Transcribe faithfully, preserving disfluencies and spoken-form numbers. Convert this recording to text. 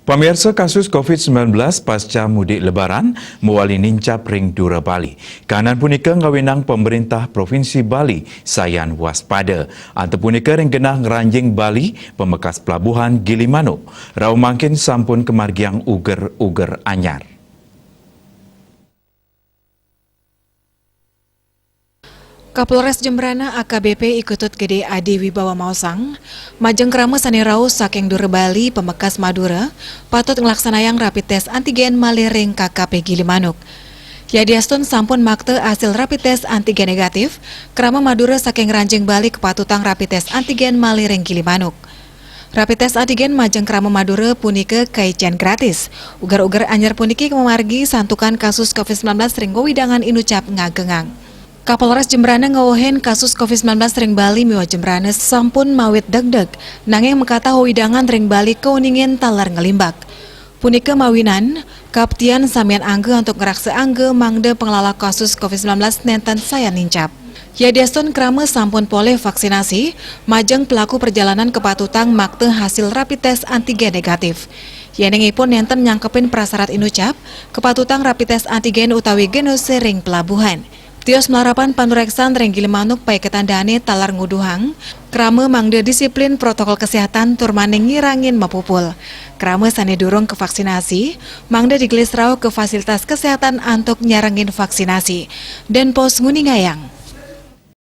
Pamirsa, kasus covid sembilan belas pasca mudik Lebaran mawali nincap ring Dura Bali. Kanan punika ngawinang Pemerintah Provinsi Bali sayan waspada. Antapunika ring genah ngranjing Bali pamekas pelabuhan Gilimanuk. Rauh mangkin sampun kamargiang uger-uger anyar. Kapolres Jembrana A K B P I Ketut Gede Adi Wibawa maosang, majeng krama sane rauh saking Dura Bali pamekas Madura patut nglaksanayang rapid test antigen malih ring K K P Gilimanuk. Yadiastun sampun makta asil rapid test antigen negatif, krama Madura saking ngranjing Bali kapatutang rapid test antigen malih ring Gilimanuk. Rapid test antigen majeng krama Madura punika kaicen gratis. Uger-uger anyar puniki mamargi santukan kasus covid sembilan belas ring wewidangan inucap ngagengang. Kapolres Jembrana ngwewehin kasus covid sembilan belas ring Bali miwah Jembrana sampun mawit degdeg, nanging makatah wewidangan ring Bali kauningin taler nglimbak. Punika mawinan, kaptian samian angga antuk ngraksa angga mangda panglala kasus covid sembilan belas nenten sayan nincap. Yadiastun krama sampun polih vaksinasi, majeng pelaku perjalanan kapatutang makta hasil rapid test antigen negatif. Yening ipun nenten nyangkepin prasarat inucap, kapatutang rapid test antigen utawi genose ring pelabuhan. Tios malarapan panureksan ring Gilimanuk paiketan dane taler nguduhang krama mangda disiplin protokol kesehatan tur maning ngirangin mapupul. Krama sane durung kavaksinasi, mangda digelis rauh ka fasilitas kesehatan antuk nyarengin vaksinasi. Denpos nguningayang,